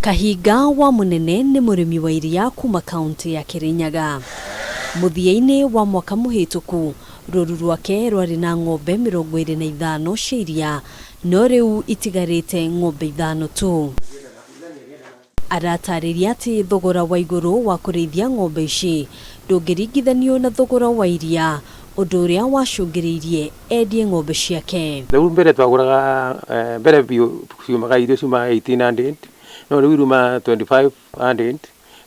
Kahinga wa Mũnene nĩ mũrĩmi wa iria kuma kauntĩ ya Kĩrĩnyaga. Mũthia-inĩ wa mwaka mũhĩtũku, rũru rwake rwarĩ na ng'ombe 25 cia iria, no rĩu itigarĩte ng'ombe ithano tu. Aratarĩria atĩ thogora wa igũrũ wa kũrĩithia ng'ombe ici ndũngĩringithanio na thogora wa iria, ũndũ ũrĩa wacũngĩrĩirie endie ng'ombe ciake. Rĩu mbere twagũraga mbere biũ ciumaga irio ciumaga 1800 no rĩu irauma 2500.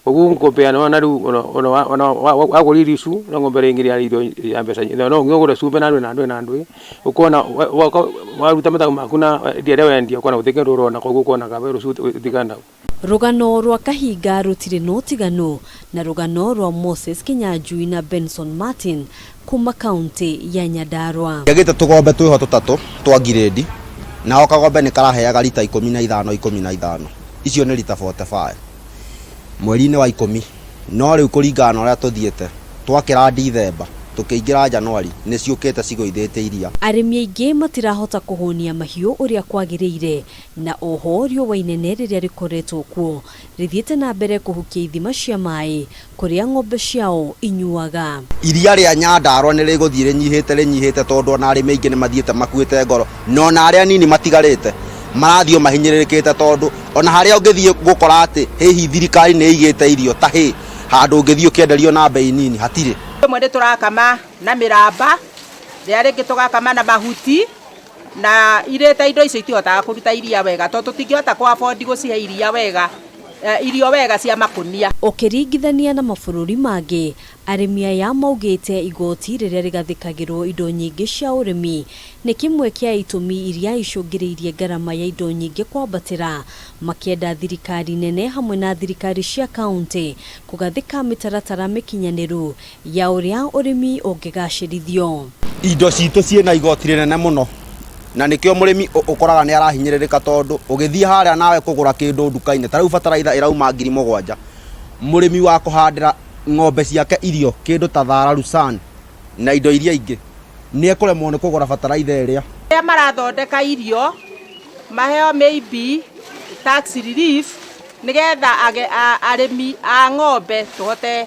Koguo ng'ombe nĩwona rĩu ona wagũra irio icu no ng'ombe ĩrĩa ĩngĩ irio ya mbeca no nginya ũgũre cumbĩ na ndwĩ na ndwĩ na ndwĩ ũkona waruta mathabu maku na iria rĩrĩa wendia ũkona gũtirĩ kĩndũ ũrona koguo ũkona kaba rũciũ ũtigane nao. Rũgano rwa Kahinga rũtirĩ na ũtiganu na rũgano rwa Moses Kinyanjui na Benson Martin kuma kauntĩ ya Nyandarua. Njagĩte tũgombe twĩho tũtatũ twa ngirĩndi na o kagombe nĩ karaheaga rita 15 15, icio nĩ rita 45 mweri-inĩ wa ikũmi. No rĩu kũringana na ũrĩa tũthiĩte twakĩra Ndithemba tũkĩingĩra Januari nĩ ciũkĩte cigũithĩte iria. Arĩmi aingĩ matirahota kũhũnia mahiũ ũrĩa kwagĩrĩire Na oho riũa inene rĩrĩa rĩkoretwo kuo rĩthiĩte na mbere kũhukia ithima cia maĩ kũrĩa ng'ombe ciao inyuaga. Iria rĩa Nyandarua nĩ rĩgũthiĩ rĩnyihĩte rĩnyihĩte tondũ ona arĩmi aingĩ nĩ mathiĩte makuĩte ngoro na ona arĩa anini matigarĩte marathiĩ o mahinyĩrĩrĩkĩte tondũ ona harĩa ũngĩthiĩ gũkora atĩ hihi thirikari nĩ ĩigĩte irio ta hay handũ ũngĩthiĩ ũkĩenderio na mbei nini hatirĩ. Rĩmwe nĩ tũrakama na mĩramba, rĩrĩa rĩngĩ tũgakama na mahuti. Na irĩte indo icio itihotaga kũruta iria wega tondũ tũtingĩhota kũ afford gũcihe iria wega, irio wega cia makũnia. Ũkĩringithania na mabũrũri mangĩ, arĩmi aya maugĩte igoti rĩrĩa rĩgathĩkagĩrwo indo nyingĩ cia ũrĩmi nĩ kĩmwe kĩa itũmi iria icũngĩrĩirie ngarama ya indo nyingĩ kwambatĩra, makĩenda thirikari nene hamwe na thirikari cia kauntĩ kũgathĩka mĩtaratara mĩkinyanĩru ya ũrĩa ũrĩmi ũngĩgacĩrithio. Indo citũ ciĩna igoti rĩnene mũno na nĩkĩo mũrĩmi ũkoraga nĩ arahinyĩrĩrĩka tondũ ũgĩthiĩ harĩa nawe kũgũra kĩndũ nduka-inĩ ta rĩu bataraitha ĩrauma 7,000, mũrĩmi wa kũhandĩra ng'ombe ciake irio kĩndũ ta thara, lucerne na indo iria ingĩ nĩ ekũremwo nĩ kũgũra bataraitha ĩrĩa. Arĩa marathondeka irio maheo maybe tax relief nĩgetha arĩmi a ng'ombe tũhote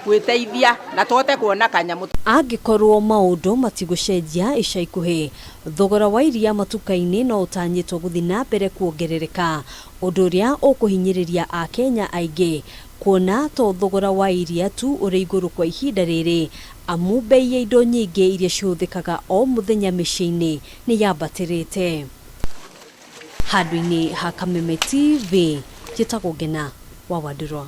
gwĩteithia na tũhote kuona kanyamũ. Angĩkorwo maũndũ matigũcenjia ica ikuhĩ, thogora wa iria matuka-inĩ no ũtanyĩtwo gũthiĩ na mbere kuongerereka, ũndũ ũrĩa ũkũhinyĩrĩria Akenya aingĩ kuona to thogora wa iria tu ũrĩ igũrũ kwa ihinda rĩrĩ, amu mbei ya indo nyingĩ iria cihũthĩkaga o mũthenya mĩciĩ-inĩ nĩ yambatĩrĩte. Handũ-inĩ ha Kameme TV, njĩtagwo Ngena wa Wandirwa.